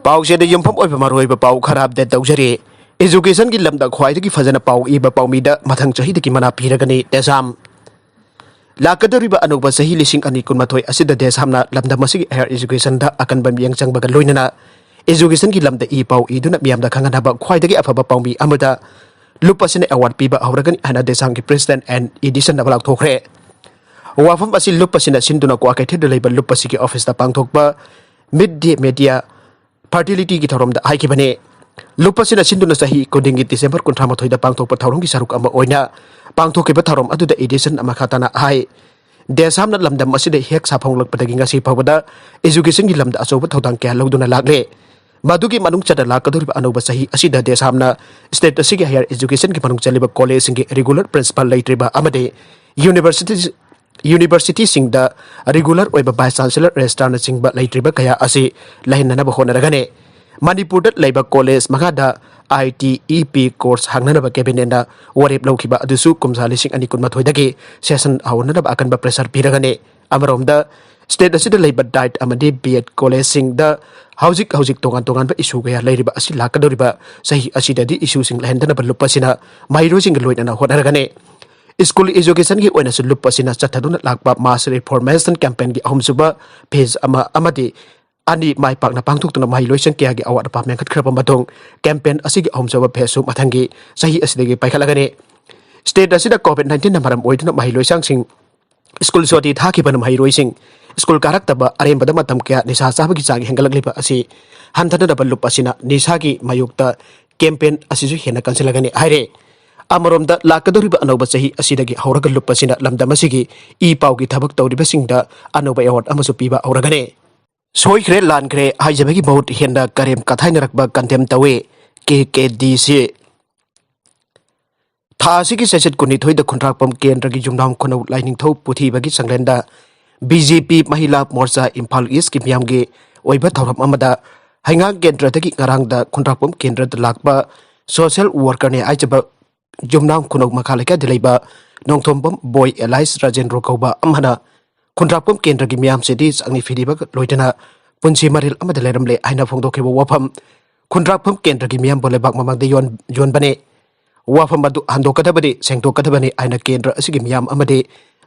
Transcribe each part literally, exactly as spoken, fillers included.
ꯄꯥꯎꯆꯦꯗ ꯌꯨꯝꯐꯝ ꯑꯣꯏꯕ ꯃꯔꯨꯑꯣꯏꯕ ꯄꯥꯎ ꯈꯔ ꯑꯞꯗꯦꯠ ꯇꯧꯖꯔꯤ꯫ ꯑꯦꯖꯨꯀꯦꯁꯟꯒꯤ ꯂꯝꯗ ꯈ꯭ꯋꯥꯏꯗꯒꯤ ꯐꯖꯅ ꯄꯥꯎ ꯏꯕ ꯄꯥꯎꯃꯤꯗ ꯃꯊꯪ ꯆꯍꯤꯗꯒꯤ ꯃꯅꯥ ꯄꯤꯔꯒꯅꯤ ꯇꯦꯖꯥꯝ꯫ ꯂꯥꯛꯀꯗꯧꯔꯤꯕ ꯑꯅꯧꯕ ꯆꯍꯤ ꯂꯤꯁꯤꯡ ꯑꯅꯤ ꯀꯨꯟꯃꯥꯊꯣꯏ ꯑꯁꯤꯗ ꯗꯦꯁꯥꯝꯅ ꯂꯝꯗꯝ ꯑꯁꯤꯒꯤ ꯍꯥꯌꯔ ꯑꯦꯖꯨꯀꯦꯁꯟꯗ ꯑꯀꯟꯕ ꯃꯤꯠꯌꯦꯡ ꯆꯪꯕꯒ ꯂꯣꯏꯅꯅ ꯑꯦꯖꯨꯀꯦꯁꯟꯒꯤ ꯂꯝꯗ ꯏ ꯄꯥꯎ ꯏꯗꯨꯅ ꯃꯤꯌꯥꯝꯗ ꯈꯪꯍꯟꯅꯕ ꯈ꯭ꯋꯥꯏꯗꯒꯤ ꯑꯐꯕ ꯄꯥꯎꯃꯤ ꯑꯃꯗ ꯂꯨꯞ ꯑꯁꯤꯅ ꯑꯦꯋꯥꯔꯗ ꯄꯤꯕ ꯍꯧꯔꯒꯅꯤ ꯍꯥꯏꯅ ꯗꯦꯁꯥꯝꯒꯤ ꯄ꯭ꯔꯦꯁꯤꯗꯦꯟꯠ ꯑꯦꯟ ꯏꯗꯤꯁꯟꯅ ꯂꯥꯎꯊꯣꯛꯈ꯭ꯔꯦ꯫ ꯋꯥꯐꯝ ꯑꯁꯤ ꯂꯨꯞ ꯑꯁꯤꯅ ꯁꯤꯟꯗꯨꯅ ꯀ꯭ꯋꯥꯀꯩꯊꯦꯜꯗ ꯂꯩꯕ ꯂꯨꯞ ꯑꯁꯤꯒꯤ ꯑꯣꯐꯤꯁꯇ ꯄꯥꯡꯊꯣꯛꯄ ꯃꯤꯠ ꯗꯦ ꯃꯦꯗꯤꯌꯥ ꯐꯔꯇꯤꯂꯤꯇꯤꯒꯤ ꯊꯧꯔꯝꯗ ꯍꯥꯏꯈꯤꯕꯅꯤ꯫ ꯂꯨꯞ ꯑꯁꯤꯅ ꯁꯤꯟꯗꯨꯅ ꯆꯍꯤ ꯈꯨꯗꯤꯡꯒꯤ ꯗꯤꯁꯦꯝꯕꯔ ꯀꯨꯟꯊ꯭ꯔꯥ ꯃꯥꯊꯣꯏꯗ ꯄꯥꯡꯊꯣꯛꯄ ꯊꯧꯔꯝꯒꯤ ꯁꯔꯨꯛ ꯑꯃ ꯑꯣꯏꯅ ꯄꯥꯡꯊꯣꯛꯈꯤꯕ ꯊꯧꯔꯝ ꯑꯗꯨꯗ ꯏꯗꯤꯁꯟ ꯃꯈꯥ ꯇꯥꯅ ꯍꯥꯏ, ꯗꯦꯁꯥꯝꯅ ꯂꯝꯗꯝ ꯑꯁꯤꯗ ꯍꯦꯛ ꯁꯥꯐꯣꯡꯂꯛꯄꯗꯒꯤ ꯉꯁꯤ ꯐꯥꯎꯕꯗ ꯑꯦꯖꯨꯀꯦꯁꯟꯒꯤ ꯂꯝꯗ ꯑꯆꯧꯕ ꯊꯧꯗꯥꯡ ꯀꯌꯥ ꯂꯧꯗꯨꯅ ꯂꯥꯛꯂꯦ꯫ ꯃꯗꯨꯒꯤ ꯃꯅꯨꯡ ꯆꯟꯅ ꯂꯥꯛꯀꯗꯧꯔꯤꯕ ꯑꯅꯧꯕ ꯆꯍꯤ ꯑꯁꯤꯗ ꯗꯦꯁꯥꯝꯅ ꯁ꯭ꯇꯦꯠ ꯑꯁꯤꯒꯤ ꯍꯥꯌꯔ ꯑꯦꯖꯨꯀꯦꯁꯟꯒꯤ ꯃꯅꯨꯡ ꯆꯜꯂꯤꯕ ꯀꯣꯂꯦꯖꯁꯤꯡꯒꯤ ꯔꯤꯒꯨꯂꯔ ꯄ꯭ꯔꯤꯟꯁꯤꯄꯥꯜ ꯂꯩꯇ꯭ꯔꯤꯕ ꯑꯃꯗꯤ ꯌꯨꯅꯤꯚꯔꯁꯤꯇꯤ ꯌꯨꯅꯤꯚꯔꯁꯤꯇꯤꯁꯤꯡꯗ ꯔꯤꯒꯨꯂꯔ ꯑꯣꯏꯕ ꯚꯥꯏꯁ ꯆꯥꯟꯁꯦꯂꯔ, ꯔꯦꯖꯤꯁꯇ꯭ꯔꯥꯔꯅꯆꯤꯡꯕ ꯂꯩꯇ꯭ꯔꯤꯕ ꯀꯌꯥ ꯑꯁꯤ ꯂꯩꯍꯟꯅꯅꯕ ꯍꯣꯠꯅꯔꯒꯅꯤ꯫ ꯃꯅꯤꯄꯨꯔꯗ ꯂꯩꯕ ꯀꯣꯂꯦꯖ ꯃꯉꯥꯗ ꯑꯥꯏ ꯇꯤ ꯏ ꯄꯤ ꯀꯣꯔꯁ ꯍꯥꯡꯅꯅꯕ ꯀꯦꯕꯤꯅꯦꯠꯅ ꯋꯥꯔꯦꯞ ꯂꯧꯈꯤꯕ ꯑꯗꯨꯁꯨ ꯀꯨꯝꯖꯥ ꯂꯤꯁꯤꯡ ꯑꯅꯤ ꯀꯨꯟꯃꯥꯊꯣꯏꯗꯒꯤ ꯁꯦꯁꯟ ꯍꯧꯍꯟꯅꯅꯕ ꯑꯀꯟꯕ ꯄ꯭ꯔꯦꯁꯔ ꯄꯤꯔꯒꯅꯤ꯫ ꯑꯃꯔꯣꯝꯗ, ꯁ꯭ꯇꯦꯠ ꯑꯁꯤꯗ ꯂꯩꯕ ꯗꯥꯏꯠ ꯑꯃꯗꯤ ꯕꯤ ꯑꯦꯗ ꯀꯣꯂꯦꯖꯁꯤꯡꯗ ꯍꯧꯖꯤꯛ ꯍꯧꯖꯤꯛ ꯇꯣꯉꯥꯟ ꯇꯣꯉꯥꯟꯕ ꯏꯁꯨ ꯀꯌꯥ ꯂꯩꯔꯤꯕ ꯑꯁꯤ ꯂꯥꯛꯀꯗꯧꯔꯤꯕ ꯆꯍꯤ ꯑꯁꯤꯗꯗꯤ ꯏꯁꯨꯁꯤꯡ ꯂꯩꯍꯟꯗꯅꯕ ꯂꯨꯞ ꯑꯁꯤꯅ ꯃꯍꯩꯔꯣꯏꯁꯤꯡꯒ ꯂꯣꯏꯅꯅ ꯍꯣꯠꯅꯔꯒꯅꯤ꯫ ꯁ꯭ꯀꯨꯜ ꯑꯦꯖꯨꯀꯦꯁꯟꯒꯤ ꯑꯣꯏꯅꯁꯨ ꯂꯨꯞ ꯑꯁꯤꯅ ꯆꯠꯊꯗꯨꯅ ꯂꯥꯛꯄ ꯃꯥꯁ ꯔꯤꯐꯣꯔꯃꯦꯁꯟ ꯀꯦꯝꯄꯦꯟꯒꯤ ꯑꯍꯨꯝꯁꯨꯕ ꯐꯦꯖ ꯑꯃ ꯑꯃꯗꯤ ꯑꯅꯤ ꯃꯥꯏ ꯄꯥꯛꯅ ꯄꯥꯡꯊꯣꯛꯇꯨꯅ ꯃꯍꯩꯂꯣꯏꯁꯪ ꯀꯌꯥꯒꯤ ꯑꯋꯥꯠ ꯑꯄꯥ ꯃꯦꯟꯈꯠꯈ꯭ꯔꯕ ꯃꯇꯨꯡ, ꯀꯦꯝꯄꯦꯟ ꯑꯁꯤꯒꯤ ꯑꯍꯨꯝꯁꯨꯕ ꯐꯦꯖꯁꯨ ꯃꯊꯪꯒꯤ ꯆꯍꯤ ꯑꯁꯤꯗꯒꯤ ꯄꯥꯏꯈꯠꯂꯒꯅꯤ꯫ ꯁ꯭ꯇꯦꯠ ꯑꯁꯤꯗ ꯀꯣꯚꯤꯗ ꯅꯥꯏꯟꯇꯤꯟꯅ ꯃꯔꯝ ꯑꯣꯏꯗꯨꯅ ꯃꯍꯩꯂꯣꯏꯁꯪꯁꯤꯡ ꯁ꯭ꯀꯨꯜ ꯁꯨꯇꯤ ꯊꯥꯈꯤꯕꯅ ꯃꯍꯩꯔꯣꯏꯁꯤꯡ ꯁ꯭ꯀꯨꯜ ꯀꯥꯔꯛꯇꯕ, ꯑꯔꯦꯝꯕꯗ ꯃꯇꯝ ꯀꯌꯥ ꯅꯤꯁꯥ ꯆꯥꯕꯒꯤ ꯆꯥꯡ ꯍꯦꯟꯒꯠꯂꯛꯂꯤꯕ ꯑꯁꯤ ꯍꯟꯊꯅꯅꯕ ꯂꯨꯞ ꯑꯁꯤꯅ ꯅꯤꯁꯥꯒꯤ ꯃꯥꯌꯣꯛꯇ ꯀꯦꯝꯄꯦꯟ ꯑꯁꯤꯁꯨ ꯍꯦꯟꯅ ꯀꯟꯁꯤꯜꯂꯒꯅꯤ ꯍꯥꯏꯔꯦ꯫ ꯑꯃꯔꯣꯝꯗ, ꯂꯥꯛꯀꯗꯧꯔꯤꯕ ꯑꯅꯧꯕ ꯆꯍꯤ ꯑꯁꯤꯗꯒꯤ ꯍꯧꯔꯒ ꯂꯨꯞ ꯑꯁꯤꯅ ꯂꯝꯗꯝ ꯑꯁꯤꯒꯤ ꯏ ꯄꯥꯎꯒꯤ ꯊꯕꯛ ꯇꯧꯔꯤꯕꯁꯤꯡꯗ ꯑꯅꯧꯕ ꯑꯦꯋꯥꯔꯗ ꯑꯃꯁꯨ ꯄꯤꯕ ꯍꯧꯔꯒꯅꯤ꯫ ꯁꯣꯏꯈ꯭ꯔꯦ ꯂꯥꯟꯈ꯭ꯔꯦ ꯍꯥꯏꯖꯕꯒꯤ ꯃꯍꯨꯠ ꯍꯦꯟꯅ ꯀꯔꯦꯝ ꯀꯊꯥꯏꯅꯔꯛꯄ ꯀꯟꯗꯦꯝ ꯇꯧꯏ꯫ ꯀꯦ ꯀꯦ ꯗꯤ ꯁꯤ꯫ ꯊꯥ ꯑꯁꯤꯒꯤ ꯆꯩꯆꯠ ꯀꯨꯟꯅꯤꯊꯣꯏꯗ ꯈꯨꯟꯗ꯭ꯔꯥꯛꯄꯝ ꯀꯦꯟꯗ꯭ꯔꯒꯤ ꯌꯨꯝꯅꯥꯝ ꯈꯨꯅꯧ ꯂꯥꯏꯅꯤꯡꯊꯧ ꯄꯨꯊꯤꯕꯒꯤ ꯆꯥꯡꯂꯦꯟꯗ ꯕꯤ ꯖꯦ ꯄꯤ ꯃꯍꯤꯂꯥ ꯃꯣꯔꯆꯥ ꯏꯝꯐꯥꯜ ꯏꯁꯀꯤ ꯃꯤꯌꯥꯝꯒꯤ ꯑꯣꯏꯕ ꯊꯧꯔꯝ ꯑꯃꯗ ꯍꯩꯉꯥꯡ ꯀꯦꯟꯗ꯭ꯔꯗꯒꯤ ꯉꯔꯥꯡꯗ ꯈꯨꯟꯗ꯭ꯔꯥꯛꯄꯝ ꯀꯦꯟꯗ꯭ꯔꯗ ꯂꯥꯛꯄ ꯁꯣꯁꯦꯜ ꯋꯥꯔꯀꯔꯅꯤ ꯍꯥꯏꯖꯕ ꯌꯨꯝꯅꯥꯝ ꯈꯨꯅꯧ ꯃꯈꯥ ꯂꯩꯀꯥꯏꯗ ꯂꯩꯕ ꯅꯣꯡꯊꯣꯝꯕꯝ ꯕꯣꯏ ꯑꯦꯂꯥꯏꯁ ꯔꯥꯖꯦꯟꯗ꯭ꯔꯣ ꯀꯧꯕ ꯑꯃꯅ ꯈꯨꯟꯗ꯭ꯔꯥꯛꯄꯝ ꯀꯦꯟꯗ꯭ꯔꯒꯤ ꯃꯤꯌꯥꯝꯁꯤꯗꯤ ꯆꯥꯛꯅꯤ ꯐꯤꯔꯤꯕꯒ ꯂꯣꯏꯅꯅ ꯄꯨꯟꯁꯤ ꯃꯔꯦꯜ ꯑꯃꯗ ꯂꯩꯔꯝꯂꯦ ꯍꯥꯏꯅ ꯐꯣꯡꯗꯣꯛꯈꯤꯕ ꯋꯥꯐꯝ ꯈꯨꯟꯗ꯭ꯔꯥꯛꯐꯝ ꯀꯦꯟꯗ꯭ꯔꯒꯤ ꯃꯤꯌꯥꯝꯕꯨ ꯂꯩꯕꯥꯛ ꯃꯃꯥꯡꯗ ꯌꯣꯟ-, ꯌꯣꯟꯕꯅꯤ꯫ ꯋꯥꯐꯝ ꯑꯗꯨ ꯍꯟꯗꯣꯛꯀꯗꯕꯅꯤ, ꯁꯦꯡꯗꯣꯛꯀꯗꯕꯅꯤ ꯍꯥꯏꯅ ꯀꯦꯟꯗ꯭ꯔ ꯑꯁꯤꯒꯤ ꯃꯤꯌꯥꯝ ꯑꯃꯗꯤ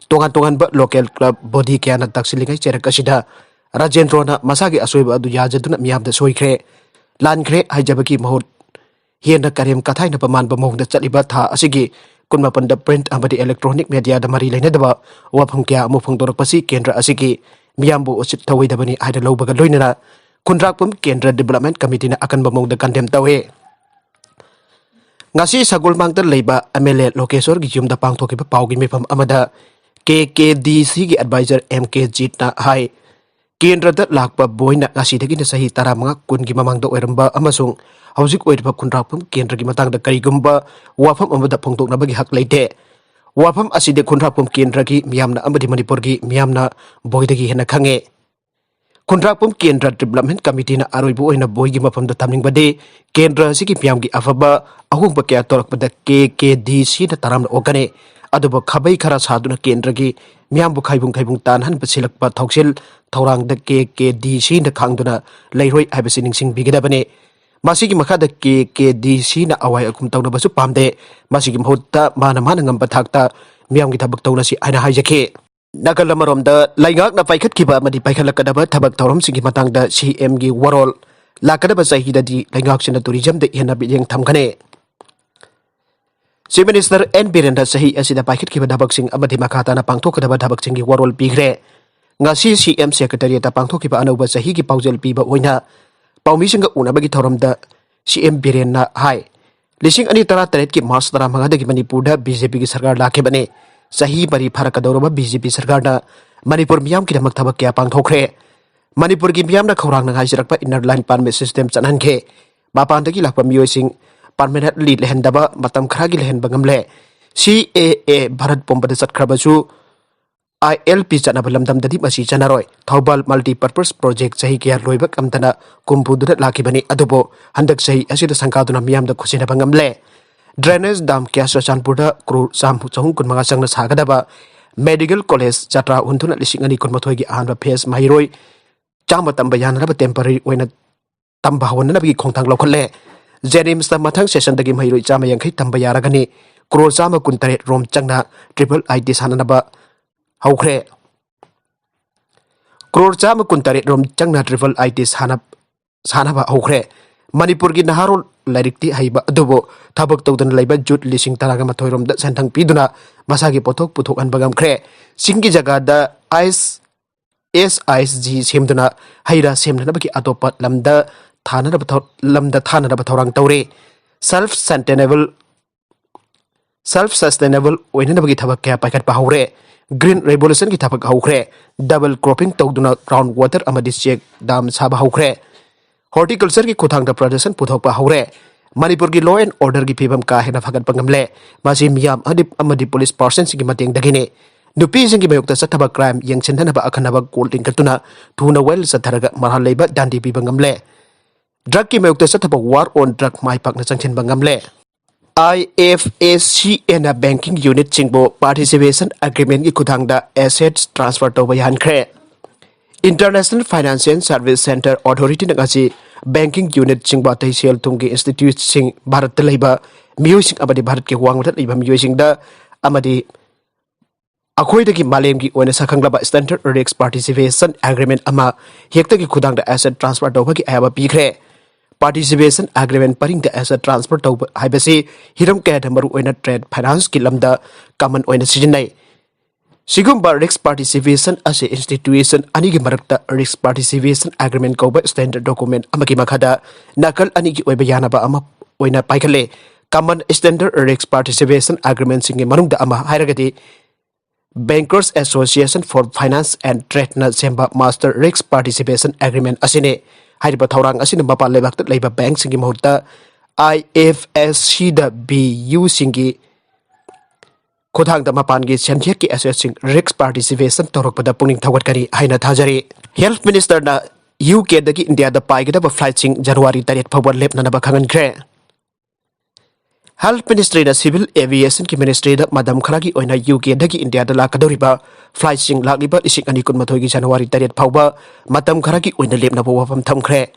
ꯇꯣꯉꯥꯟ ꯇꯣꯉꯥꯟꯕ local club body ꯀꯌꯥꯅ ꯇꯛꯁꯤꯜꯂꯤꯉꯩ ꯆꯩꯔꯛ ꯑꯁꯤꯗ ꯔꯥꯖꯦꯟꯗ꯭ꯔꯣꯅ ꯃꯁꯥꯒꯤ ꯑꯁꯣꯏꯕ ꯑꯗꯨ ꯌꯥꯖꯗꯨꯅ ꯃꯤꯌꯥꯝꯗ ꯁꯣꯏꯈ꯭ꯔꯦ, ꯂꯥꯟꯈ꯭ꯔꯦ ꯍꯥꯏꯖꯕꯒꯤ ꯃꯍꯨꯠ ꯍꯦꯟꯅ ꯀꯔꯦꯝ ꯀꯊꯥꯏꯅꯕ ꯃꯥꯟꯕ ꯃꯑꯣꯡꯗ ꯆꯠꯂꯤꯕ ꯊꯥ ꯑꯁꯤꯒꯤ ꯀꯨꯟꯃꯥꯄꯟꯗ print ꯑꯃꯗꯤ electronic mediaꯗ ꯃꯔꯤ ꯂꯩꯅꯗꯕ ꯋꯥꯐꯝ ꯀꯌꯥ ꯑꯃ ꯐꯣꯡꯗꯣꯔꯛꯄꯁꯤ ꯀꯦꯟꯗ꯭ꯔ ꯑꯁꯤꯒꯤ ꯃꯤꯌꯥꯝꯕꯨ ꯎꯁꯤꯠ ꯊꯧꯑꯣꯏꯗꯕꯅꯤ ꯍꯥꯏꯅ ꯂꯧꯕꯒ ꯂꯣꯏꯅꯅ ꯈꯨꯟꯗ꯭ꯔꯥꯛꯄꯝ ꯀꯦꯟꯗ꯭ꯔ Development Committeeꯅ ꯑꯀꯟꯕ ꯃꯑꯣꯡꯗ condemn ꯇꯧꯏ꯫ ꯉꯁꯤ ꯁꯒꯣꯜꯃꯥꯡꯗ ꯂꯩꯕ MLA ꯂꯣꯀꯦꯁꯣꯔꯒꯤ ꯌꯨꯝꯗ ꯄꯥꯡꯊꯣꯛꯈꯤꯕ ꯄꯥꯎꯒꯤ ꯃꯤꯐꯝ ꯑꯃꯗ KKDCꯒꯤ advisor M K ꯖꯤꯠꯅ ꯍꯥꯏ, ꯀꯦꯟꯗ꯭ꯔꯗ ꯂꯥꯛꯄ ꯕꯣꯏꯅ ꯉꯁꯤꯗꯒꯤꯅ ꯆꯍꯤ ꯇꯔꯥꯃꯉꯥ ꯀꯨꯟꯒꯤ ꯃꯃꯥꯡꯗ ꯑꯣꯏꯔꯝꯕ ꯑꯃꯁꯨꯡ ꯍꯧꯖꯤꯛ ꯑꯣꯏꯔꯤꯕ ꯈꯨꯟꯗ꯭ꯔꯥꯛꯄꯝ ꯀꯦꯟꯗ꯭ꯔꯒꯤ ꯃꯇꯥꯡꯗ ꯀꯔꯤꯒꯨꯝꯕ ꯋꯥꯐꯝ ꯑꯃꯗ ꯐꯣꯡꯗꯣꯛꯅꯕꯒꯤ ꯍꯛ ꯂꯩꯇꯦ꯫ ꯋꯥꯐꯝ ꯑꯁꯤꯗꯤ ꯈꯨꯟꯗ꯭ꯔꯥꯛꯄꯝ ꯀꯦꯟꯗ꯭ꯔꯒꯤ ꯃꯤꯌꯥꯝꯅ ꯑꯃꯗꯤ ꯃꯅꯤꯄꯨꯔꯒꯤ ꯃꯤꯌꯥꯝꯅ ꯕꯣꯏꯗꯒꯤ ꯍꯦꯟꯅ ꯈꯪꯉꯦ꯫ ꯈꯨꯟꯗ꯭ꯔꯥꯛꯄꯝ ꯀꯦꯟꯗ꯭ꯔ Development Committeeꯅ ꯑꯔꯣꯏꯕ ꯑꯣꯏꯅ ꯕꯣꯏꯒꯤ ꯃꯐꯝꯗ ꯊꯝꯅꯤꯡꯕꯗꯤ ꯀꯦꯟꯗ꯭ꯔ ꯑꯁꯤꯒꯤ ꯃꯤꯌꯥꯝꯒꯤ ꯑꯐꯕ ꯑꯍꯣꯡꯕ ꯀꯌꯥ ꯇꯧꯔꯛꯄꯗ KKDCꯅ ꯇꯔꯥꯝꯅ ꯑꯣꯛꯀꯅꯤ꯫ ꯑꯗꯨꯕꯨ ꯈꯥꯕꯩ ꯈꯔ ꯁꯥꯗꯨꯅ ꯀꯦꯟꯗ꯭ꯔꯒꯤ ꯃꯤꯌꯥꯝꯕꯨ ꯈꯥꯏꯕꯨꯡ ꯈꯥꯏꯕꯨꯡ ꯇꯥꯟꯅꯍꯟꯕ ꯁꯤꯜꯂꯛꯄ ꯊꯧꯁꯤꯜ ꯊꯧꯔꯥꯡꯗ KKDCꯅ ꯈꯥꯡꯗꯨꯅ ꯂꯩꯔꯣꯏ ꯍꯥꯏꯕꯁꯤ ꯅꯤꯡꯁꯤꯡꯕꯤꯒꯗꯕꯅꯤ꯫ ꯃꯁꯤꯒꯤ ꯃꯈꯥꯗ KKDCꯅ ꯑꯋꯥꯏ ꯑꯈꯨꯝ ꯇꯧꯅꯕꯁꯨ ꯄꯥꯝꯗꯦ꯫ ꯃꯁꯤꯒꯤ ꯃꯍꯨꯠꯇ ꯃꯥꯅ ꯃꯥꯅ ꯉꯝꯕ ꯊꯥꯛꯇ ꯃꯤꯌꯥꯝꯒꯤ ꯊꯕꯛ ꯇꯧꯅꯁꯤ ꯍꯥꯏꯅ ꯍꯥꯏꯖꯈꯤ꯫ ꯅꯥꯀꯜ ꯑꯃꯔꯣꯝꯗ ꯂꯩꯉꯥꯛꯅ ꯄꯥꯏꯈꯠꯈꯤꯕ ꯑꯃꯗꯤ ꯄꯥꯏꯈꯠꯂꯛꯀꯗꯕ ꯊꯕꯛ ꯊꯧꯔꯝꯁꯤꯡꯒꯤ ꯃꯇꯥꯡꯗ CMꯒꯤ ꯋꯥꯔꯣꯜ꯫ ꯂꯥꯛꯀꯗꯕ ꯆꯍꯤꯗꯗꯤ ꯂꯩꯉꯥꯛꯁꯤꯅ tourismꯗ ꯍꯦꯟꯅ ꯃꯤꯠꯌꯦꯡ ꯊꯝꯒꯅꯤ꯫ Chief Minister N ꯕꯤꯔꯦꯟꯅ ꯆꯍꯤ ꯑꯁꯤꯗ ꯄꯥꯏꯈꯠꯈꯤꯕ ꯊꯕꯛꯁꯤꯡ ꯑꯃꯗꯤ ꯃꯈꯥ ꯇꯥꯅ ꯄꯥꯡꯊꯣꯛꯀꯗꯕ ꯊꯕꯛꯁꯤꯡꯒꯤ ꯋꯥꯔꯣꯜ ꯄꯤꯈ꯭ꯔꯦ꯫ ꯉꯁꯤ CM Secretariatꯇ ꯄꯥꯡꯊꯣꯛꯈꯤꯕ ꯑꯅꯧꯕ ꯆꯍꯤꯒꯤ ꯄꯥꯎꯖꯦꯜ ꯄꯤꯕ ꯑꯣꯏꯅ ꯄꯥꯎꯃꯤꯁꯤꯡꯒ ꯎꯅꯕꯒꯤ ꯊꯧꯔꯝꯗ CM ꯕꯤꯔꯦꯟꯅ ꯍꯥꯏ, ꯂꯤꯁꯤꯡ ꯑꯅꯤ ꯇꯔꯥꯇꯔꯦꯠꯀꯤ March ꯇꯔꯥꯃꯉꯥꯗꯒꯤ ꯃꯅꯤꯄꯨꯔꯗ BJPꯒꯤ ꯁꯔꯀꯥꯔ ꯂꯥꯛꯈꯤꯕꯅꯤ꯫ ꯆꯍꯤ ꯃꯔꯤ ꯐꯥꯔꯛꯀꯗꯧꯔꯕ BJP ꯁꯔꯀꯥꯔꯅ ꯃꯅꯤꯄꯨꯔ ꯃꯤꯌꯥꯝꯒꯤꯗꯃꯛ ꯊꯕꯛ ꯀꯌꯥ ꯄꯥꯡꯊꯣꯛꯈ꯭ꯔꯦ꯫ ꯃꯅꯤꯄꯨꯔꯒꯤ ꯃꯤꯌꯥꯝꯅ ꯈꯧꯔꯥꯡꯅ ꯉꯥꯏꯖꯔꯛꯄ Inner Line Permit System ꯆꯠꯍꯟꯈꯤ꯫ ꯃꯄꯥꯟꯗꯒꯤ ꯂꯥꯛꯄ ꯃꯤꯑꯣꯏꯁꯤꯡ permanently ꯂꯩꯍꯟꯗꯕ ꯃꯇꯝ ꯈꯔꯒꯤ ꯂꯩꯍꯟꯕ ꯉꯝꯂꯦ꯫ CAA ꯚꯥꯔꯠ ꯄꯨꯝꯕꯗ ꯆꯠꯈ꯭ꯔꯕꯁꯨ ILP ꯆꯠꯅꯕ ꯂꯝꯗꯝꯗꯗꯤ ꯃꯁꯤ ꯆꯠꯅꯔꯣꯏ꯫ ꯊꯧꯕꯥꯜ Multipurpose Project ꯆꯍꯤ ꯀꯌꯥ ꯂꯣꯏꯕ ꯉꯝꯗꯅ ꯀꯨꯝ ꯄꯨꯗꯨꯅ ꯂꯥꯛꯈꯤꯕꯅꯤ, ꯑꯗꯨꯕꯨ ꯍꯟꯗꯛ ꯆꯍꯤ ꯑꯁꯤꯗ ꯁꯪꯒꯥꯗꯨꯅ ꯃꯤꯌꯥꯝꯗ ꯈꯨꯠꯁꯤꯟꯅꯕ ꯉꯝꯂꯦ꯫ Drainage dam ꯀꯌꯥ ꯆꯨꯔꯆꯥꯟꯄꯨꯔꯗ ꯀ꯭ꯔꯣꯔ ꯆꯥꯝ-, ꯆꯍꯨꯝ ꯀꯨꯟꯃꯉꯥ ꯆꯪꯅ ꯁꯥꯒꯗꯕ꯫ Medical College ꯖꯇ꯭ꯔꯥ ꯍꯨꯟꯗꯨꯅ ꯂꯤꯁꯤꯡ ꯑꯅꯤ ꯀꯨꯟꯃꯥꯊꯣꯏꯒꯤ ꯑꯍꯥꯟꯕ phase ꯃꯍꯩꯔꯣꯏ ꯆꯥꯝꯃ ꯇꯝꯕ ꯌꯥꯅꯅꯕ temporary ꯑꯣꯏꯅ ꯇꯝꯕ ꯍꯧꯍꯟꯅꯕꯒꯤ ꯈꯣꯡꯊꯥꯡ ꯂꯧꯈꯠꯂꯦ꯫ JNIMSꯇ ꯃꯊꯪ sessionꯗꯒꯤ ꯃꯍꯩꯔꯣꯏ ꯆꯥꯝꯃ ꯌꯥꯡꯈꯩ ꯇꯝꯕ ꯌꯥꯔꯒꯅꯤ꯫ ꯀ꯭ꯔꯣꯔ ꯆꯥꯝꯃ ꯀꯨꯟꯇꯔꯦꯠ ꯔꯣꯝ ꯆꯪꯅ triple IT ꯁꯥꯟꯅꯅꯕ ꯍꯧꯈ꯭ꯔꯦ꯫ ꯀ꯭ꯔꯣꯔ ꯆꯥꯝꯃ ꯀꯨꯟꯇꯔꯦꯠ ꯔꯣꯝ ꯆꯪꯅ triple IT ꯁꯥꯟꯅ-, ꯁꯥꯟꯅꯕ ꯍꯧꯈ꯭ꯔꯦ꯫ ꯃꯅꯤꯄꯨꯔꯒꯤ ꯅꯍꯥꯔꯣꯜ ꯂꯥꯏꯔꯤꯛꯇꯤ ꯍꯩꯕ ꯑꯗꯨꯕꯨ ꯊꯕꯛ ꯇꯧꯗꯅ ꯂꯩꯕ youth ꯂꯤꯁꯤꯡ ꯇꯔꯥꯒ ꯃꯥꯊꯣꯏ ꯔꯣꯝꯗ ꯁꯦꯟꯊꯪ ꯄꯤꯗꯨꯅ ꯃꯁꯥꯒꯤ ꯄꯣꯠꯊꯣꯛ ꯄꯨꯊꯣꯛꯍꯟꯕ ꯉꯝꯈ꯭ꯔꯦ꯫ ꯆꯤꯡꯒꯤ ꯖꯒꯥꯗ ice, SIG ꯁꯦꯝꯗꯨꯅ ꯍꯩ ꯔꯥ ꯁꯦꯝꯅꯅꯕꯒꯤ ꯑꯇꯣꯞꯄ ꯂꯝꯗ ꯊꯥꯅꯅꯕ ꯊꯧ-, ꯂꯝꯗ ꯊꯥꯅꯅꯕ ꯊꯧꯔꯥꯡ ꯇꯧꯔꯤ꯫ Self sustainable, self sustainable ꯑꯣꯏꯅꯅꯕꯒꯤ ꯊꯕꯛ ꯀꯌꯥ ꯄꯥꯏꯈꯠꯄ ꯍꯧꯔꯦ꯫ Green revolutionꯒꯤ ꯊꯕꯛ ꯍꯧꯈ꯭ꯔꯦ꯫ Double cropping ꯇꯧꯗꯨꯅ ground water ꯑꯃꯗꯤ check dam ꯁꯥꯕ ꯍꯧꯈ꯭ꯔꯦ꯫ Horticultureꯒꯤ ꯈꯨꯠꯊꯥꯡꯗ production ꯄꯨꯊꯣꯛꯄ ꯍꯧꯔꯦ꯫ ꯃꯅꯤꯄꯨꯔꯒꯤ law and orderꯒꯤ ꯐꯤꯕꯝ ꯀꯥ ꯍꯦꯟꯅ ꯐꯒꯠꯄ ꯉꯝꯂꯦ꯫ ꯃꯁꯤ ꯃꯤꯌꯥꯝ ꯑꯃꯗꯤ, ꯑꯃꯗꯤ police personꯁꯤꯡꯒꯤ ꯃꯇꯦꯡꯗꯒꯤꯅꯤ꯫ ꯅꯨꯄꯤꯁꯤꯡꯒꯤ ꯃꯥꯌꯣꯛꯇ ꯆꯠꯊꯕ crime ꯌꯦꯡꯁꯤꯟꯅꯅꯕ ꯑꯈꯟꯅꯕ court ꯂꯤꯡꯈꯠꯇꯨꯅ ꯊꯨꯅ ꯋꯥꯌꯦꯜ ꯆꯠꯊꯔꯒ ꯃꯔꯥꯜ ꯂꯩꯕ ꯗꯥꯟꯗꯤ ꯄꯤꯕ ꯉꯝꯂꯦ꯫ Drugꯀꯤ ꯃꯥꯌꯣꯛꯇ ꯆꯠꯊꯕ war on drug ꯃꯥꯏ ꯄꯥꯛꯅ ꯆꯪꯁꯤꯟꯕ ꯉꯝꯂꯦ꯫ IFSCAꯅ banking unitꯁꯤꯡꯕꯨ participation agreementꯀꯤ ꯈꯨꯠꯊꯥꯡꯗ assets transfer ꯇꯧꯕ ꯌꯥꯍꯟꯈ꯭ꯔꯦ꯫ International Financial Service Centre Authorityꯅ ꯉꯁꯤ banking unitꯁꯤꯡꯕꯨ ꯑꯇꯩ ꯁꯦꯜ ꯊꯨꯝꯒꯤ instituteꯁꯤꯡ, ꯚꯥꯔꯠꯇ ꯂꯩꯕ ꯃꯤꯑꯣꯏꯁꯤꯡ ꯑꯃꯗꯤ ꯚꯥꯔꯠꯀꯤ ꯋꯥꯡꯃꯗ ꯂꯩꯕ ꯃꯤꯑꯣꯏꯁꯤꯡꯗ ꯑꯃꯗꯤ ꯑꯩꯈꯣꯏꯗꯒꯤ ꯃꯥꯂꯦꯝꯒꯤ ꯑꯣꯏꯅ ꯁꯛꯈꯪꯂꯕ standard risk participation agreement ꯑꯃ ꯍꯦꯛꯇꯒꯤ ꯈꯨꯠꯊꯥꯡꯗ asset transfer ꯇꯧꯕꯒꯤ ꯑꯌꯥꯕ ꯄꯤꯈ꯭ꯔꯦ꯫ Participation agreement ꯄꯔꯤꯡꯗ asset transfer ꯇꯧꯕ ꯍꯥꯏꯕꯁꯤ ꯍꯤꯔꯝ ꯀꯌꯥꯗ, ꯃꯔꯨꯑꯣꯏꯅ trade financeꯀꯤ ꯂꯝꯗ common ꯑꯣꯏꯅ ꯁꯤꯖꯤꯟꯅꯩ꯫ ꯁꯤꯒꯨꯝꯕ risk participation ꯑꯁꯤ institution ꯑꯅꯤꯒꯤ ꯃꯔꯛꯇ risk participation agreement ꯀꯧꯕ standard document ꯑꯃꯒꯤ ꯃꯈꯥꯗ ꯅꯥꯀꯜ ꯑꯅꯤꯒꯤ ꯑꯣꯏꯕ ꯌꯥꯅꯕ ꯑꯃ ꯑꯣꯏꯅ ꯄꯥꯏꯈꯠꯂꯦ꯫ Common standard risk participation agreementꯁꯤꯡꯒꯤ ꯃꯅꯨꯡꯗ ꯑꯃ ꯍꯥꯏꯔꯒꯗꯤ Bankers Association for Finance and Tradeꯅ ꯁꯦꯝꯕ Master Risk Participation Agreement ꯑꯁꯤꯅꯤ꯫ ꯍꯥꯏꯔꯤꯕ ꯊꯧꯔꯥꯡ ꯑꯁꯤꯅ ꯃꯄꯥꯟ ꯂꯩꯕꯥꯛꯇ ꯂꯩꯕ bankꯁꯤꯡꯒꯤ ꯃꯍꯨꯠꯇ IFSCꯗ BUꯁꯤꯡꯒꯤ ꯈꯨꯠꯊꯥꯡꯗ ꯃꯄꯥꯟꯒꯤ ꯁꯦꯟꯌꯦꯛꯀꯤ assetꯁꯤꯡ risk participation ꯇꯧꯔꯛꯄꯗ ꯄꯨꯛꯅꯤꯡ ꯊꯧꯒꯠꯀꯅꯤ ꯍꯥꯏꯅ ꯊꯥꯖꯔꯤ꯫ Health Ministerꯅ UKꯗꯒꯤ ꯏꯟꯗꯤꯌꯥꯗ ꯄꯥꯏꯒꯗꯕ flightꯁꯤꯡ January ꯇꯔꯦꯠ ꯐꯥꯎꯕ ꯂꯦꯞꯅꯅꯕ ꯈꯪꯍꯟꯈ꯭ꯔꯦ꯫ Health Ministryꯅ Civil Aviationꯒꯤ Ministryꯗ ꯃꯇꯝ ꯈꯔꯒꯤ ꯑꯣꯏꯅ UKꯗꯒꯤ ꯏꯟꯗꯤꯌꯥꯗ ꯂꯥꯛꯀꯗꯧꯔꯤꯕ flightꯁꯤꯡ ꯂꯥꯛꯂꯤꯕ ꯂꯤꯁꯤꯡ ꯑꯅꯤ ꯀꯨꯟꯃꯥꯊꯣꯏꯒꯤ ꯖꯅꯋꯥꯔꯤ ꯇꯔꯦꯠ ꯐꯥꯎꯕ ꯃꯇꯝ ꯈꯔꯒꯤ ꯑꯣꯏꯅ ꯂꯦꯞꯅꯕ ꯋꯥꯐꯝ ꯊꯝꯈ꯭ꯔꯦ꯫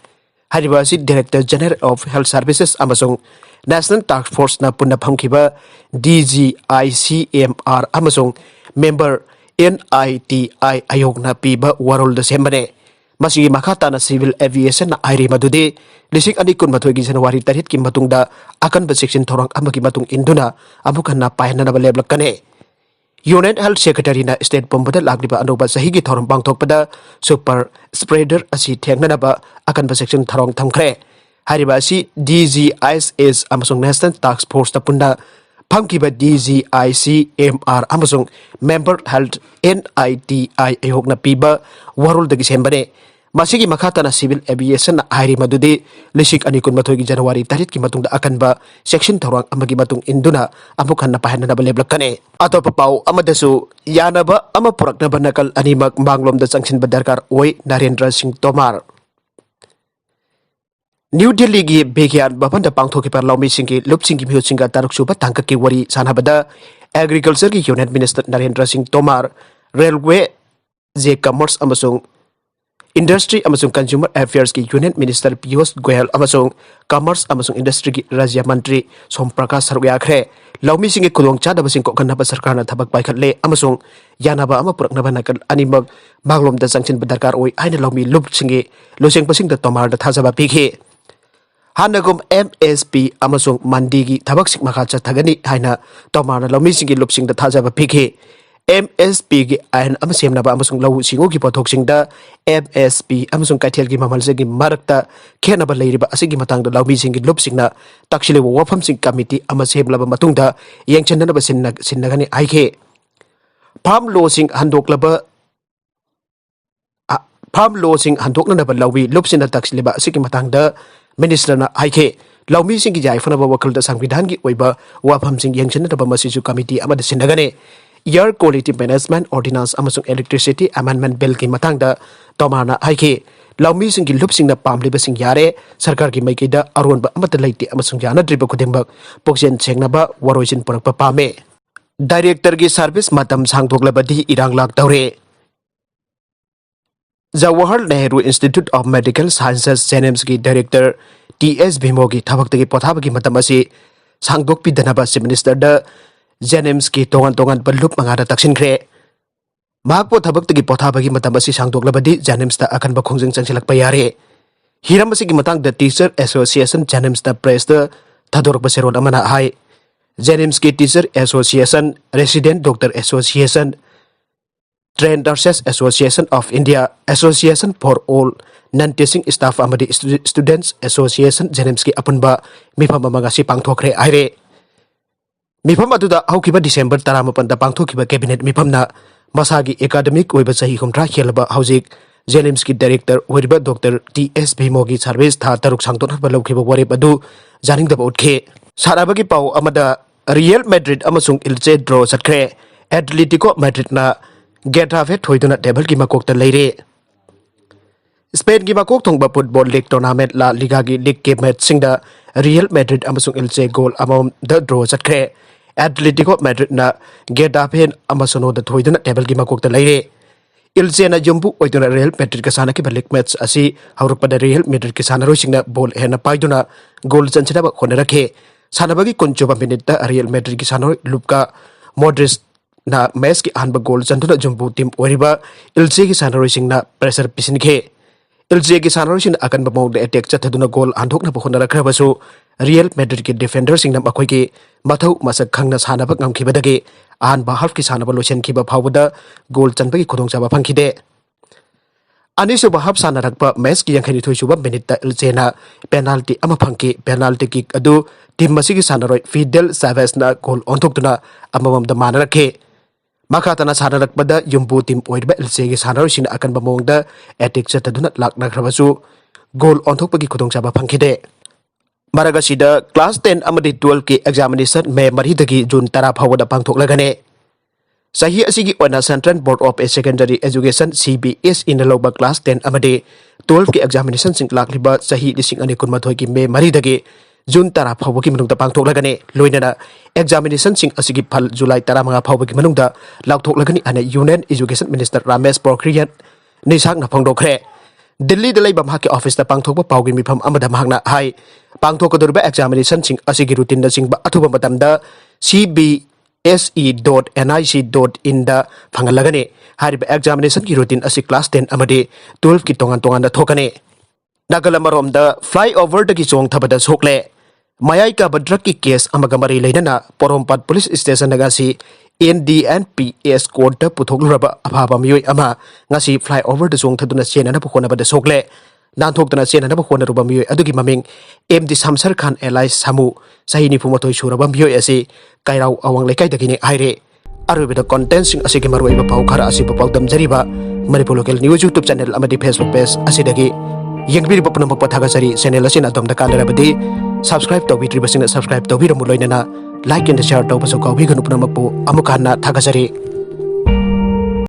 ꯍꯥꯏꯔꯤꯕ ꯑꯁꯤ Director General of Health Services ꯑꯃꯁꯨꯡ National Task Forceꯅ ꯄꯨꯟꯅ ꯐꯝꯈꯤꯕ DGICMR ꯑꯃꯁꯨꯡ member NITI ꯑꯌꯣꯒꯅ ꯄꯤꯕ ꯋꯥꯔꯣꯜꯗ ꯁꯦꯝꯕꯅꯦ꯫ ꯃꯁꯤꯒꯤ ꯃꯈꯥ ꯇꯥꯅ Civil Aviationꯅ ꯍꯥꯏꯔꯤ ꯃꯗꯨꯗꯤ ꯂꯤꯁꯤꯡ ꯑꯅꯤ ꯀꯨꯟꯃꯥꯊꯣꯏꯒꯤ ꯖꯅꯋꯥꯔꯤ ꯇꯔꯦꯠꯀꯤ ꯃꯇꯨꯡꯗ ꯑꯀꯟꯕ ꯆꯦꯛꯁꯤꯟ ꯊꯧꯔꯥꯡ ꯑꯃꯒꯤ ꯃꯇꯨꯡ ꯏꯟꯗꯨꯅ ꯑꯃꯨꯛ ꯍꯟꯅ ꯄꯥꯏꯍꯟꯅꯅꯕ ꯂꯦꯞꯂꯛꯀꯅꯤ꯫ Union Health Secretaryꯅ state ꯄꯨꯝꯕꯗ ꯂꯥꯛꯂꯤꯕ ꯑꯅꯧꯕ ꯆꯍꯤꯒꯤ ꯊꯧꯔꯝ ꯄꯥꯡꯊꯣꯛꯄꯗ super spreader ꯑꯁꯤ ꯊꯦꯡꯅꯅꯕ ꯑꯀꯟꯕ ꯆꯦꯛꯁꯤꯟ ꯊꯧꯔꯥꯡ ꯊꯝꯈ꯭ꯔꯦ꯫ ꯍꯥꯏꯔꯤꯕ ꯑꯁꯤ DGISS ꯑꯃꯁꯨꯡ National Task Forceꯇ ꯄꯨꯟꯅ ꯐꯝꯈꯤꯕ DGICMR ꯑꯃꯁꯨꯡ member health NITI ꯑꯌꯣꯒꯅ ꯄꯤꯕ ꯋꯥꯔꯣꯜꯗꯒꯤ ꯁꯦꯝꯕꯅꯦ꯫ ꯃꯁꯤꯒꯤ ꯃꯈꯥ ꯇꯥꯅ Civil Aviationꯅ ꯍꯥꯏꯔꯤ ꯃꯗꯨꯗꯤ ꯂꯤꯁꯤꯡ ꯑꯅꯤ ꯀꯨꯟꯃꯥꯊꯣꯏꯒꯤ ꯖꯅꯋꯥꯔꯤ ꯇꯔꯦꯠꯀꯤ ꯃꯇꯨꯡꯗ ꯑꯀꯟꯕ ꯆꯦꯛꯁꯤꯟ ꯊꯧꯔꯥꯡ ꯑꯃꯒꯤ ꯃꯇꯨꯡ ꯏꯟꯗꯨꯅ ꯑꯃꯨꯛ ꯍꯟꯅ ꯄꯥꯏꯍꯟꯅꯅꯕ ꯂꯦꯞꯂꯛꯀꯅꯤ꯫ ꯑꯇꯣꯞꯄ ꯄꯥꯎ ꯑꯃꯗꯁꯨ, ꯌꯥꯅꯕ ꯑꯃ ꯄꯨꯔꯛꯅꯕ ꯅꯥꯀꯜ ꯑꯅꯤꯃꯛ ꯃꯥꯡꯂꯣꯝꯗ ꯆꯪꯁꯤꯟꯕ ꯗꯔꯀꯥꯔ ꯑꯣꯏ, ꯅꯔꯦꯟꯗ꯭ꯔ ꯁꯤꯡ ꯇꯣꯃꯥꯔ꯫ ꯅ꯭ꯌꯨ ꯗꯤꯜꯂꯤꯒꯤ ꯕꯤꯒ꯭ꯌꯥꯟ ꯚꯕꯟꯗ ꯄꯥꯡꯊꯣꯛꯈꯤꯕ ꯂꯧꯃꯤꯁꯤꯡꯒꯤ ꯂꯨꯞꯁꯤꯡꯒꯤ ꯃꯤꯍꯨꯠꯁꯤꯡꯒ ꯇꯔꯨꯛ ꯁꯨꯕ ꯇꯥꯡꯀꯛꯀꯤ ꯋꯥꯔꯤ ꯁꯥꯟꯅꯕꯗ Agricultureꯒꯤ Union Minister ꯅꯔꯦꯟꯗ꯭ꯔ ꯁꯤꯡ ꯇꯣꯃꯥꯔ, Railway, Commerce ꯑꯃꯁꯨꯡ Industry ꯑꯃꯁꯨꯡ Consumer Affairsꯀꯤ Union Minister Piyush Goyal ꯑꯃꯁꯨꯡ Commerce ꯑꯃꯁꯨꯡ Industryꯒꯤ ꯔꯥꯖ꯭ꯌ ꯃꯟꯇ꯭ꯔꯤ ꯁꯣꯝ ꯄ꯭ꯔꯀꯥꯁ ꯁꯔꯨꯛ ꯌꯥꯈ꯭ꯔꯦ꯫ ꯂꯧꯃꯤꯁꯤꯡꯒꯤ ꯈꯨꯗꯣꯡꯆꯥꯗꯕꯁꯤꯡ ꯀꯣꯛꯍꯟꯅꯕ ꯁꯔꯀꯥꯔꯅ ꯊꯕꯛ ꯄꯥꯏꯈꯠꯂꯦ ꯑꯃꯁꯨꯡ ꯌꯥꯅꯕ ꯑꯃ ꯄꯨꯔꯛꯅꯕ ꯅꯥꯀꯜ ꯑꯅꯤꯃꯛ ꯃꯥꯡꯂꯣꯝꯗ ꯆꯪꯁꯤꯟꯕ ꯗꯔꯀꯥꯔ ꯑꯣꯏ ꯍꯥꯏꯅ ꯂꯧꯃꯤ ꯂꯨꯞꯁꯤꯡꯒꯤ ꯂꯨꯆꯤꯡꯕꯁꯤꯡꯗ ꯇꯣꯃꯥꯔꯗ ꯊꯥꯖꯕ ꯄꯤꯈꯤ꯫ ꯍꯥꯟꯅꯒꯨꯝ MSP ꯑꯃꯁꯨꯡ ꯃꯟꯗꯤꯒꯤ ꯊꯕꯛꯁꯤꯡ ꯃꯈꯥ ꯆꯠꯊꯒꯅꯤ ꯍꯥꯏꯅ ꯇꯣꯃꯥꯔꯅ ꯂꯧꯃꯤꯁꯤꯡꯒꯤ ꯂꯨꯞꯁꯤꯡꯗ ꯊꯥꯖꯕ ꯄꯤꯈꯤ꯫ MSPꯒꯤ ꯑꯥꯏꯟ ꯑꯃ ꯁꯦꯝꯅꯕ ꯑꯃꯁꯨꯡ ꯂꯧꯎ ꯁꯤꯡꯎꯒꯤ ꯄꯣꯠꯊꯣꯛꯁꯤꯡꯗ MSP ꯑꯃꯁꯨꯡ ꯀꯩꯊꯦꯜꯒꯤ ꯃꯃꯜꯁꯤꯡꯒꯤ ꯃꯔꯛꯇ ꯈꯦꯠꯅꯕ ꯂꯩꯔꯤꯕ ꯑꯁꯤꯒꯤ ꯃꯇꯥꯡꯗ ꯂꯧꯃꯤꯁꯤꯡꯒꯤ ꯂꯨꯞꯁꯤꯡꯅ ꯇꯥꯛꯁꯤꯜꯂꯤꯕ ꯋꯥꯐꯝꯁꯤꯡ ꯀꯃꯤꯇꯤ ꯑꯃ ꯁꯦꯝꯂꯕ ꯃꯇꯨꯡꯗ ꯌꯦꯡꯁꯤꯟꯅꯅꯕ ꯁꯤꯟꯅ-, ꯁꯤꯟꯅꯒꯅꯤ ꯍꯥꯏꯈꯤ꯫ ꯐꯥꯔꯝ ꯂꯣꯁꯤꯡ ꯍꯟꯗꯣꯛꯂꯕ ꯑ, ꯐꯥꯔꯝ ꯂꯣꯁꯤꯡ ꯍꯟꯗꯣꯛꯅꯅꯕ ꯂꯧꯃꯤ ꯂꯨꯞꯁꯤꯡꯅ ꯇꯥꯛꯁꯤꯜꯂꯤꯕ ꯑꯁꯤꯒꯤ ꯃꯇꯥꯡꯗ ꯃꯤꯅꯤꯁꯇꯔꯅ ꯍꯥꯏꯈꯤ꯫ ꯂꯧꯃꯤꯁꯤꯡꯒꯤ ꯌꯥꯏꯐꯅꯕ ꯋꯥꯈꯜꯗ ꯁꯪꯕꯤꯙꯥꯟꯒꯤ ꯑꯣꯏꯕ ꯋꯥꯐꯝꯁꯤꯡ ꯌꯦꯡꯁꯤꯟꯅꯅꯕ ꯃꯁꯤꯁꯨ ꯀꯃꯤꯇꯤ ꯑꯃꯗ ꯁꯤꯟꯅꯒꯅꯤ꯫ Air Quality Management Ordinance ꯑꯃꯁꯨꯡ Electricity Amendment Billꯒꯤ ꯃꯇꯥꯡꯗ ꯇꯣꯃꯥꯔꯅ ꯍꯥꯏꯈꯤ, ꯂꯧꯃꯤꯁꯤꯡꯒꯤ ꯂꯨꯞꯁꯤꯡꯅ ꯄꯥꯝꯂꯤꯕꯁꯤꯡ ꯌꯥꯔꯦ, ꯁꯔꯀꯥꯔꯒꯤ ꯃꯥꯏꯀꯩꯗ ꯑꯔꯣꯟꯕ ꯑꯃꯠꯇ ꯂꯩꯇꯦ ꯑꯃꯁꯨꯡ ꯌꯥꯅꯗ꯭ꯔꯤꯕ ꯈꯨꯗꯤꯡꯃꯛ ꯄꯨꯛꯆꯦꯜ ꯁꯦꯡꯅꯕ ꯋꯥꯔꯣꯏꯁꯤꯟ ꯄꯨꯔꯛꯄ ꯄꯥꯝꯃꯤ꯫ ꯗꯥꯏꯔꯦꯛꯇꯔꯒꯤ ꯁꯔꯚꯤꯁ ꯃꯇꯝ ꯁꯥꯡꯗꯣꯛꯂꯕꯗꯤ ꯏꯔꯥꯡ ꯂꯥꯛꯇꯧꯔꯦ꯫ Jawahar Nehru Institute of Medical Sciences, JNIMSꯀꯤ ꯗꯥꯏꯔꯦꯛꯇꯔ ꯇꯤ ꯑꯦꯁ ꯚꯤꯃꯣꯒꯤ ꯊꯕꯛꯇꯒꯤ ꯄꯣꯊꯥꯕꯒꯤ ꯃꯇꯝ ꯑꯁꯤ ꯁꯥꯡꯗꯣꯛꯄꯤꯗꯅꯕ Chief Ministerꯗ JNIMSꯀꯤ ꯇꯣꯉꯥꯟ ꯇꯣꯉꯥꯟꯕ ꯂꯨꯞ ꯃꯉꯥꯗ ꯇꯛꯁꯤꯟꯈ꯭ꯔꯦ꯫ ꯃꯍꯥꯛꯄꯨ ꯊꯕꯛꯇꯒꯤ ꯄꯣꯊꯥꯕꯒꯤ ꯃꯇꯝ ꯑꯁꯤ ꯁꯥꯡꯗꯣꯛꯂꯕꯗꯤ JNIMSꯇ ꯑꯀꯟꯕ ꯈꯣꯡꯖꯪ ꯆꯪꯁꯤꯜꯂꯛꯄ ꯌꯥꯔꯦ꯫ ꯍꯤꯔꯝ ꯑꯁꯤꯒꯤ ꯃꯇꯥꯡꯗ Teacher Association JNIMSꯅ pressꯇ ꯊꯥꯗꯣꯔꯛꯄ ꯆꯦꯔꯣꯜ ꯑꯃꯅ ꯍꯥꯏ, JNIMSꯀꯤ Teacher Association, Resident Doctor Association, Trained Nurses Association of India, Association for All Non-Teaching Staff ꯑꯃꯗꯤ Students Association JNIMSꯀꯤ ꯑꯄꯨꯟꯕ ꯃꯤꯐꯝ ꯑꯃ ꯉꯁꯤ ꯄꯥꯡꯊꯣꯛꯈ꯭ꯔꯦ ꯍꯥꯏꯔꯦ꯫ ꯃꯤꯐꯝ ꯑꯗꯨꯗ ꯍꯧꯈꯤꯕ ꯗꯤꯁꯦꯝꯕꯔ ꯇꯔꯥꯃꯥꯄꯟꯗ ꯄꯥꯡꯊꯣꯛꯈꯤꯕ cabinet ꯃꯤꯐꯝꯅ ꯃꯁꯥꯒꯤ academic ꯑꯣꯏꯕ ꯆꯍꯤ ꯍꯨꯝꯗ꯭ꯔꯥ ꯍꯦꯜꯂꯕ ꯍꯧꯖꯤꯛ JNIMSꯀꯤ director ꯑꯣꯏꯔꯤꯕ Doctor ꯇꯤ ꯑꯦꯁ ꯚꯤꯃꯣꯒꯤ service ꯊꯥ ꯇꯔꯨꯛ ꯁꯥꯡꯗꯣꯛꯅꯕ ꯂꯧꯈꯤꯕ ꯋꯥꯔꯦꯞ ꯑꯗꯨ ꯌꯥꯅꯤꯡꯗꯕ ꯎꯠꯈꯤ꯫ ꯁꯥꯟꯅꯕꯒꯤ ꯄꯥꯎ ꯑꯃꯗ, Real Madrid ꯑꯃꯁꯨꯡ Elche draw ꯆꯠꯈ꯭ꯔꯦ꯫ Atletico Madridꯅ Getafe ꯊꯣꯏꯗꯨꯅ tableꯒꯤ ꯃꯀꯣꯛꯇ ꯂꯩꯔꯦ꯫ Spainꯒꯤ ꯃꯀꯣꯛ ꯊꯣꯡꯕ football league tournament La Ligaꯒꯤ leagueꯀꯤ matchꯁꯤꯡꯗ Real Madrid ꯑꯃꯁꯨꯡ Elche goal ꯑꯃꯃꯝꯗ draw ꯆꯠꯈ꯭ꯔꯦ꯫ Atletico Madridꯅ Getafe ꯑꯃ ꯁꯤꯅꯣꯗ ꯊꯣꯏꯗꯨꯅ tableꯒꯤ ꯃꯀꯣꯛꯇ ꯂꯩꯔꯦ꯫ Elcheꯅ ꯌꯨꯝꯕꯨ ꯑꯣꯏꯗꯨꯅ Real Madridꯀ ꯁꯥꯟꯅꯈꯤꯕ league match ꯑꯁꯤ ꯍꯧꯔꯛꯄꯗ Real Madridꯀꯤ ꯁꯥꯟꯅꯔꯣꯏꯁꯤꯡꯅ ball ꯍꯦꯟꯅ ꯄꯥꯏꯗꯨꯅ goal ꯆꯟꯁꯤꯟꯅꯕ ꯍꯣꯠꯅꯔꯛꯈꯤ꯫ ꯁꯥꯟꯅꯕꯒꯤ ꯀꯨꯟꯁꯨꯕ minuteꯇ Real Madridꯀꯤ ꯁꯥꯟꯅꯔꯣꯏ Luka Modricꯅ matchꯀꯤ ꯑꯍꯥꯟꯕ goal ꯆꯟꯗꯨꯅ ꯌꯨꯝꯕꯨ team ꯑꯣꯏꯔꯤꯕ Elcheꯒꯤ ꯁꯥꯟꯅꯔꯣꯏꯁꯤꯡꯅ pressure ꯄꯤꯁꯤꯟꯈꯤ꯫ Elcheꯒꯤ ꯁꯥꯟꯅꯔꯣꯏꯁꯤꯡꯅ ꯑꯀꯟꯕ ꯃꯑꯣꯡꯗ attack ꯆꯠꯊꯗꯨꯅ goal ꯍꯟꯗꯣꯛꯅꯕ ꯍꯣꯠꯅꯔꯛꯈ꯭ꯔꯕꯁꯨ, Real Madridꯀꯤ defenderꯁꯤꯡꯅ ꯃꯈꯣꯏꯒꯤ ꯃꯊꯧ ꯃꯁꯛ ꯈꯪꯅ ꯁꯥꯟꯅꯕ ꯉꯝꯈꯤꯕꯗꯒꯤ ꯑꯍꯥꯟꯕ halfꯀꯤ ꯁꯥꯟꯅꯕ ꯂꯣꯏꯁꯤꯟꯈꯤꯕ ꯐꯥꯎꯕꯗ goal ꯆꯟꯕꯒꯤ ꯈꯨꯗꯣꯡꯆꯥꯕ ꯐꯪꯈꯤꯗꯦ꯫ ꯑꯅꯤꯁꯨꯕ half ꯁꯥꯟꯅꯔꯛꯄ matchꯀꯤ ꯌꯥꯡꯈꯩꯅꯤꯊꯣꯏꯁꯨꯕ minuteꯇ Elcheꯅ penalty ꯑꯃ ꯐꯪꯈꯤ꯫ Penalty kick ꯑꯗꯨ team ꯑꯁꯤꯒꯤ ꯁꯥꯟꯅꯔꯣꯏ Fidel Chavezꯅ goal ꯑꯣꯟꯊꯣꯛꯇꯨꯅ ꯑꯃꯃꯝꯗ ꯃꯥꯟꯅꯔꯛꯈꯤ꯫ ꯃꯈꯥ ꯇꯥꯅ ꯁꯥꯟꯅꯔꯛꯄꯗ ꯌꯨꯝꯕꯨ team ꯑꯣꯏꯔꯤꯕ Elcheꯒꯤ ꯁꯥꯟꯅꯔꯣꯏꯁꯤꯡꯅ ꯑꯀꯟꯕ ꯃꯑꯣꯡꯗ attack ꯆꯠꯊꯗꯨꯅ ꯂꯥꯛꯅꯈ꯭ꯔꯕꯁꯨ, goal ꯑꯣꯟꯊꯣꯛꯄꯒꯤ ꯈꯨꯗꯣꯡꯆꯥꯕ ꯐꯪꯈꯤꯗꯦ꯫ ꯃꯔꯛ ꯑꯁꯤꯗ class ten ꯑꯃꯗꯤ twelveꯀꯤ examination May ꯃꯔꯤꯗꯒꯤ June ꯇꯔꯥ ꯐꯥꯎꯕꯗ ꯄꯥꯡꯊꯣꯛꯂꯒꯅꯤ꯫ ꯆꯍꯤ ꯑꯁꯤꯒꯤ ꯑꯣꯏꯅ Central Board of Secondary Education, C B S E ꯅ ꯂꯧꯕ class ten ꯑꯃꯗꯤ twelve ꯀꯤ examination ꯁꯤꯡ ꯂꯥꯛꯂꯤꯕ ꯆꯍꯤ ꯂꯤꯁꯤꯡ ꯑꯅꯤ ꯀꯨꯟꯃꯥꯊꯣꯏꯒꯤ May ꯃꯔꯤꯗꯒꯤ June ꯇꯔꯥ ꯐꯥꯎꯕꯒꯤ ꯃꯅꯨꯡꯗ ꯄꯥꯡꯊꯣꯛꯂꯒꯅꯤ꯫ ꯂꯣꯏꯅꯅ examination ꯁꯤꯡ ꯑꯁꯤꯒꯤ ꯐꯜ July ꯇꯔꯥꯃꯉꯥ ꯐꯥꯎꯕꯒꯤ ꯃꯅꯨꯡꯗ ꯂꯥꯎꯊꯣꯛꯂꯒꯅꯤ ꯍꯥꯏꯅ Union Education Minister Ramesh Pokhriyal ꯅꯤꯁꯥꯡꯅ ꯐꯣꯡꯗꯣꯛꯈ꯭ꯔꯦ꯫ ꯗꯤꯜꯂꯤꯗ ꯂꯩꯕ ꯃꯍꯥꯛꯀꯤ office ꯇ ꯄꯥꯡꯊꯣꯛꯄ ꯄꯥꯎꯒꯤ ꯃꯤꯐꯝ ꯑꯃꯗ ꯃꯍꯥꯛꯅ ꯍꯥꯏ, ꯄꯥꯡꯊꯣꯛꯀꯗꯧꯔꯤꯕ examination ꯁꯤꯡ ꯑꯁꯤꯒꯤ routine ꯅꯆꯤꯡꯕ ꯑꯊꯨꯕ ꯃꯇꯝꯗ C B S E dot N I C dot in ꯗ ꯐꯪꯍꯜꯂꯒꯅꯤ꯫ ꯍꯥꯏꯔꯤꯕ examination ꯒꯤ routine ꯑꯁꯤ class ten ꯑꯃꯗꯤ twelve ꯀꯤ ꯇꯣꯉꯥꯟ ꯇꯣꯉꯥꯟꯅ ꯊꯣꯛꯀꯅꯤ꯫ ꯅꯥꯒꯜ ꯑꯃꯔꯣꯝꯗ flyover ꯗꯒꯤ ꯆꯣꯡꯊꯕꯗ ꯁꯣꯛꯂꯦ꯫ ꯃꯌꯥꯏ ꯀꯥꯕ drug ꯀꯤ case ꯑꯃꯒ ꯃꯔꯤ ꯂꯩꯅꯅ ꯄꯣꯔꯣꯝꯄꯥꯠ police station ꯗ ꯉꯁꯤ N D N P S court ꯇ ꯄꯨꯊꯣꯛꯂꯨꯔꯕ ꯑꯐꯥꯕ ꯃꯤꯑꯣꯏ ꯑꯃ ꯉꯁꯤ flyover ꯗ ꯆꯣꯡꯊꯗꯨꯅ ꯆꯦꯟꯅꯅꯕ ꯍꯣꯠꯅꯕꯗ ꯁꯣꯛꯂꯦ꯫ ꯅꯥꯟꯊꯣꯛꯇꯨꯅ ꯆꯦꯟꯅꯅꯕ ꯍꯣꯠꯅꯔꯨꯕ ꯃꯤꯑꯣꯏ ꯑꯗꯨꯒꯤ ꯃꯃꯤꯡ M D ꯁꯝꯁꯔ ꯈꯥꯟ alias ꯁꯥꯃꯨ, ꯆꯍꯤ ꯅꯤꯐꯨ ꯃꯥꯊꯣꯏ ꯁꯨꯔꯕ ꯃꯤꯑꯣꯏ ꯑꯁꯤ ꯀꯩꯔꯥꯎ ꯑꯋꯥꯡ ꯂꯩꯀꯥꯏꯗꯒꯤꯅꯤ ꯍꯥꯏꯔꯦ꯫ ꯑꯔꯣꯏꯕꯗ content ꯁꯤꯡ ꯑꯁꯤꯒꯤ ꯃꯔꯨꯑꯣꯏꯕ ꯄꯥꯎ ꯈꯔ ꯑꯁꯤꯕꯨ ꯄꯥꯎꯗꯝꯖꯔꯤꯕ Manipur Local News YouTube channel ꯑꯃꯗꯤ Facebook page ꯑꯁꯤꯗꯒꯤ ꯌꯦꯡꯕꯤꯔꯤꯕ ꯄꯨꯝꯅꯃꯛꯄꯨ ꯊꯥꯒꯠꯆꯔꯤ꯫ Channel ꯑꯁꯤꯅ ꯑꯗꯣꯝꯗ ꯀꯥꯟꯅꯔꯕꯗꯤ subscribe ꯇꯧꯕꯤꯗ꯭ꯔꯤꯕꯁꯤꯡꯅ subscribe ꯇꯧꯕꯤꯔꯝꯃꯨ, ꯂꯣꯏꯅꯅ like and share ꯇꯧꯕꯁꯨ ꯀꯥꯎꯕꯤꯒꯅꯨ꯫ ꯄꯨꯝꯅꯃꯛꯄꯨ ꯑꯃꯨꯛ ꯍꯟꯅ ꯊꯥꯒꯠꯆꯔꯤ꯫